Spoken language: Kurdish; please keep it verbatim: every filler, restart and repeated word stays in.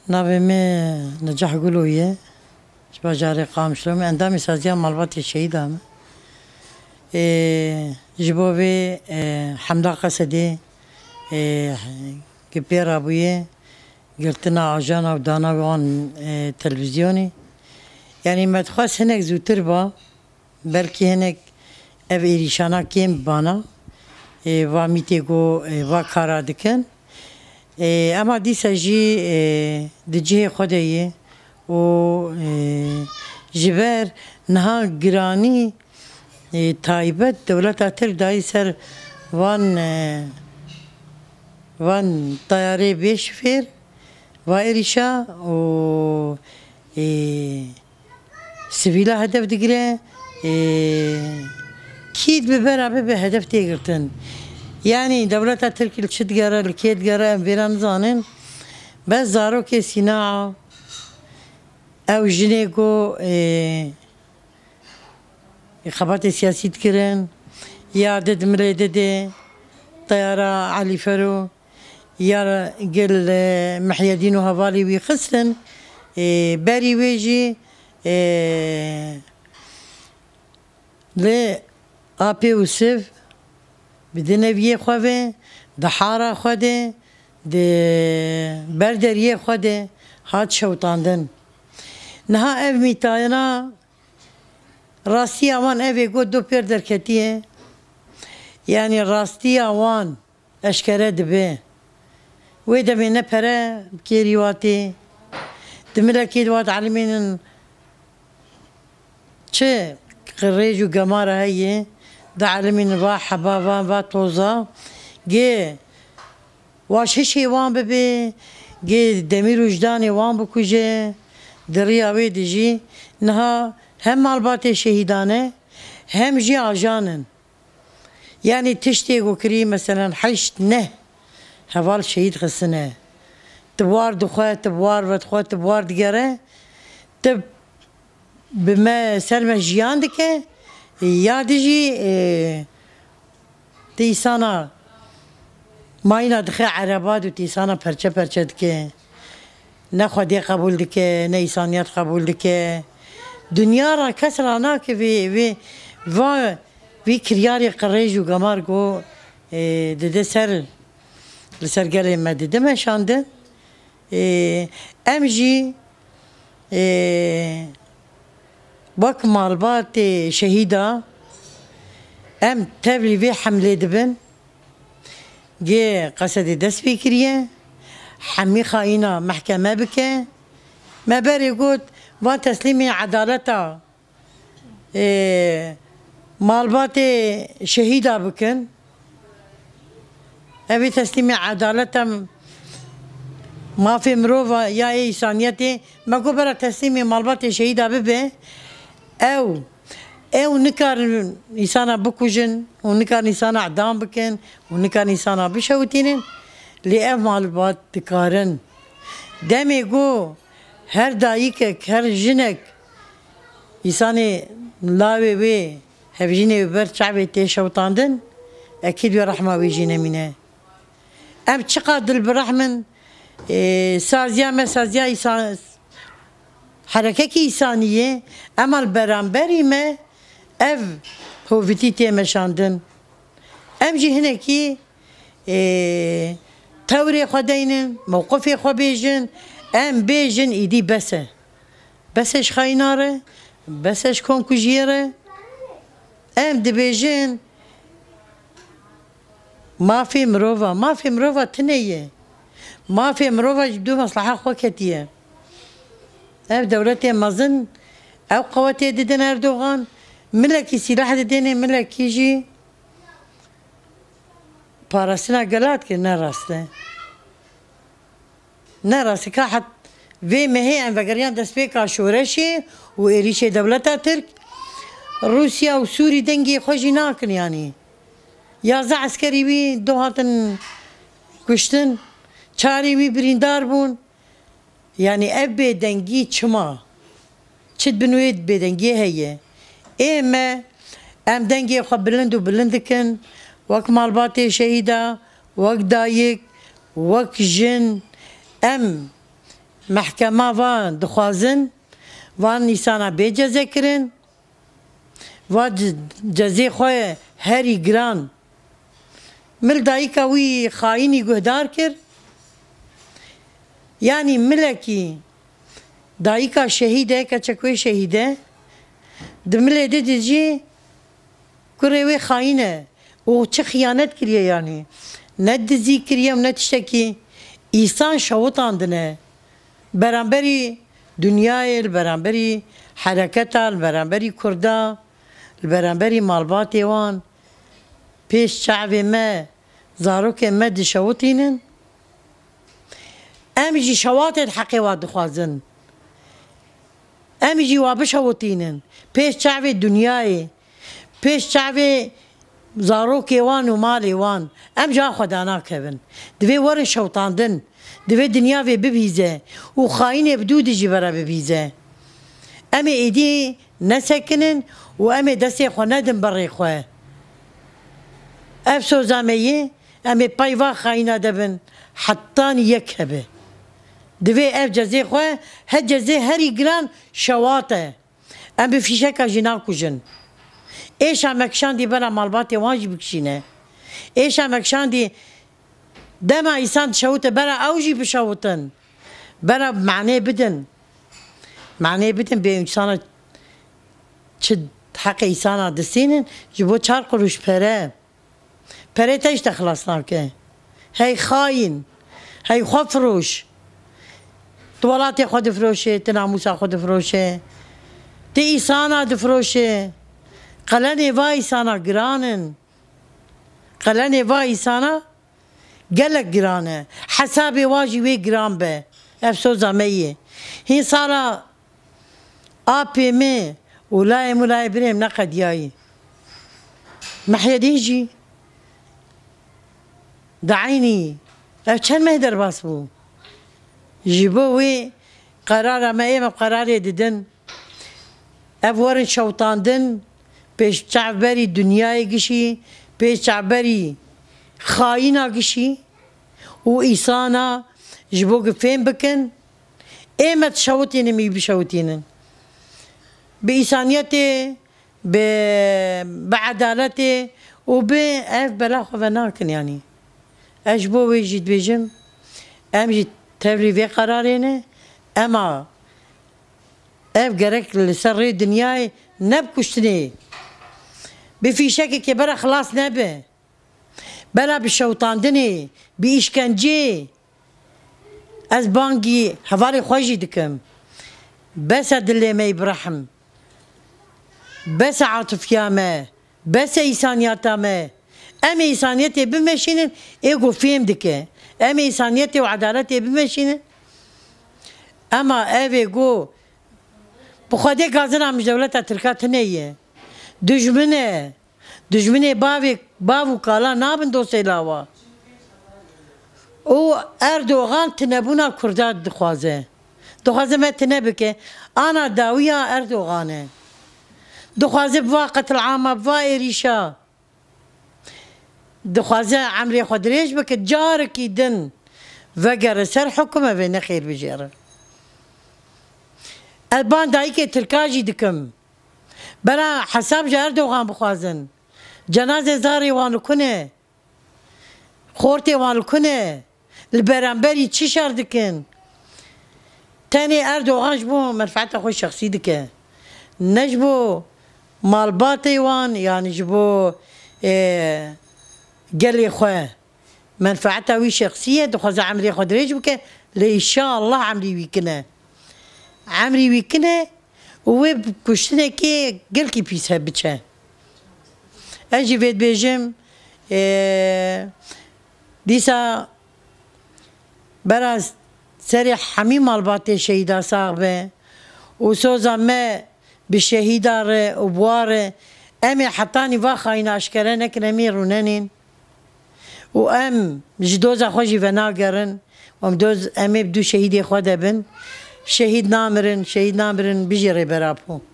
Navê min Nicah Gulo ye. Ji bajarê Qamişlo me. Endamê Saziya Malbatê Şehîda me. Ê, ji bo vê, ê, hemla Qesedê, ê, ki pê rabûye, girtina ajana û dana wan, ê, televîzyonê. Yanî me dixwest hinek zûtir ba. Belkî hinek ev êrîşana kêm bana, ê, va mîtê ku, ê, va kara dikin. Ê, ema dîsa jî, ê, di cihê xwe de ye û, ê, ji ber niha giranî, ê, taybet dewleta Tirk dayî ser van, ê, van teyarê bê şifêr, va êrîşa û, ê, sivîla hedef digire, ê, kî dibe bera bibe hedef tê girtin. Yanî dewleta Tirkî li çi digere, li kê digere, em vêra nizanin. Bes zarokê Sîna, ew jinê ku, ê, xebatê siyasî dikirin, ya di di milê di dê, teyara Elî Fero, ya gel, e, Mihyedîn û hevalê wî xistin, e, berî wê jî, e, li apê û siv bi di neviyê xwe ve, di hara xwe de, di berderiyê xwe de hat şewitandin. Niha ev mîtayina rastiya wan ev ê got du pêr derketiye. Yanî rastiya wan eşkere dibe. Wê demê ne pere bi kêrî watê. Di milekê de wat elimînin çi qirêj û gemara heye, di elimînin va heba, va, va toza. Gê waş hişê wan bibe, gê demîr û jdanê wan bikuje. Di riya wê de jî niha hem malbatê şehîdan e, hem jî ajan in. Yanî tiştê ku kirî, meselen, heşt neh heval şehîd xistine. Ti bi war dixwe, ti bi war vedixwe, ti bi war digere, ti bi me, ser me jiyan dike, ya di jî, e, ti îsana mayîna dixe ereba de û ti îsana perçe perçe dike. Ne Xwedê qebûl dike, ne îsaniyet qebûl dike. Dinya ra kes ranake vê, vê, va, vî kiryarê qirêj û gemar ku, e, dide ser, li ser gelê me dide meşandin. E, em jî, e, wek malbatê şehîda em tevlî vê hemlê dibin. Gê Qesedê dest pê kiriye, hemî xayîna mehkeme bike. Me berê got, van teslîmê edaleta, ê, malbatê şehîda bikin. Ev ê teslîmê edaleta mafê mirova ya ê îsaniyetê. Me got, bera teslîmê malbatê şehîda bibe. Ew Ew nikarin îsana bikujin û nikarin îsana edam bikin û nikarin îsana bişewitînin, lê ev malbat dikarin. Demê ku her dayikek, her jinek îsanê lawê wê, hevjînê wê ber çavê tê şewitandin, ekîd wê rehma wê jî nemîne. Em çiqas dilbirehm in, ê, saziya me saziya îsa-, herekekî îsanî ye, ema li beramberî me ev hovitî tê meşandin. Em jî hinekî, ê, tewrê xwe deynin, mewqifê xwe bêjin, em bêjin îdî bes e. Bes e ji xayîna re, bes e ji komkujiyê re. Em dibêjin, mafê mirova, mafê mirova tune ye. Mafê mirova ji du mesleha xwe ketiye. Ev dewletê mezin, ew qewetê didin Erdogan, milekî sîleh didênê, milekî jî parastina gela dike, ne rast e. Ne rast e, ka het vê mehê em vegeriyan destpêka şoreşê û êrîşê dewleta Tirk, Rûsya û Sûrî dengê xwe jî nakin, yanî. Yazdeh eskerî wî du hatin kuştin, çarê wî birîndar bûn. Yanî ev bêdengî çima? Çi di bin wê bêdengiyê heye? Ê me, em dengê xwe bilind û bilind dikin, wek malbatê şehîda, wek dayik, wek jin, em Mehkema va dixwazin van îsana bê ceze kirin, va ce-, cezê xwe herî giran mil dayika wî xayînî guhdar kir. Yanî milekî dayika şehîd e, keçek wê şehîd e, di milê di di jî kurê wê xayîn e û çi xiyanet kiriye yanî. Ne dizî kiriye û ne tiştekî, îsan şewitandine. Beramberî dinyayê, li beramberî hereketa, li beramberî kurda, li beramberî malbatê wan, pêş çavê me, zarokên me dişewitînin. Em jî şewatên heqê wa dixwazin. Em jî wa bişewitînin. Pêş çavê dinyayê, pêş çavê zarokê wan û malê wan. Em ji xwe danakevin. Divê werin şewtandin. Divê dinya vê bibîze û xayînê bi dû dijî vera bibîze. Em ê êdî nesekinin û em ê destê xwe nedin berê xwe. Ev soza me ye, em ê pey va xayîna de bin, hetanî yek hebe. Divê ev cezê xwe, he cezê herî giran şewat e. Em bi fîşeka jî nakujin. Êşa me kişandî bera malbatê wan jî bikişîne. Êşa me kişandî dema îsan dişewite bera ew jî bişewitin. Bera manê bidin. Manê bidin bê îsana çi heqê îsana distînin ji bo çar qurûş pere. Perê te ji te xilas nake. Hey xayîn. Hey xwefiroş. Tu welatê xwe difiroşê, tu namûsa xwe difiroşê. Tu îsana difiroşê. Qelenê va îsana giran in. Qelenê va îsana gelek giran e. Hesabê wa jî wê giran be. Ev soza me ye. Hîn sala Apê me û layê min û layê birê min neqediyayî. Mehyedîn jî di eynî ev çend meh derbas bû. Ji bo wê qerara me, ê me qerarê didin. Ev werin şewtandin, pêş çavberî dinyayê gişî, pêş çavberî xayîna gişî û îsana ji bo ku fêm bikin. Ê me dişewitînin, em ê bişewitînin. Bi îsaniyetê, bi, bi edaletê û bi ev bela xwe venakin yanî. Ez ji bo wê jî dibêjim, em jî tevlî vê qerarê ne, ema ev gerek li ser rê dinyayê ne bi kuştinê, bi fîşekekê bera xilas nebe. Bela bi şewitandinê, bi îşkenceyê, ez bangî hevalê xwe jî dikim. Bes e dilê me yê bi rehm. Bes e atifiya me. Bes e îsaniyeta me. Em ê îsaniyetê bimeşînin, ê ku fêm dike. Em ê îsaniyetê û edaletê bimeşînin. Ema ev ê ku bi xwedê gazina min ji dewleta Tirka tune ye. Dijmin e. Dijminê bavê, bav û kala nabin dostê lawa. Û Erdogan tinebûna Kurda dixwaze. Dixwaze me tine bike. Ana dawiya Erdogan e. Dixwaze bi va qetilama, bi va êrîşa. Dixwaze emrê xwe dirêj bike, carekî din vegere ser hukûm, ev ê nexêr bijêre. Ez ban dayikê Tirka jî dikim. Bera hesab ji Erdogan bixwazin. Cenazê zarê wan li ku ne? Xortê wan li ku ne? Li beramberî çi şer dikin? Tenê Erdogan ji bo menfaeta xwe şexsî dike. Ne ji bo malbatê wan, yanî ji bo, e, gelê xwe. Menfaeta wî şexsî ye, dixwaze emrê xwe dirêj bike, lê înşallah emrî wî kin e. Emrî wî kin e û wê bi kuştinekê gelkî pîs hev biçe. Ez jî vê dibêjim, ê, dîsa bera serê hemî malbatê şehîda sax be û soza me bi şehîda re û bi wa re, em ê hetanî va xayîna eşkere nekin, em ê rûnenên. Û em ji doza xwe jî venagerin. Em doz, em ê bi du şehîdê xwe de bin. Şehîd namirin, şehîd namirin, bijî Rêber Apo.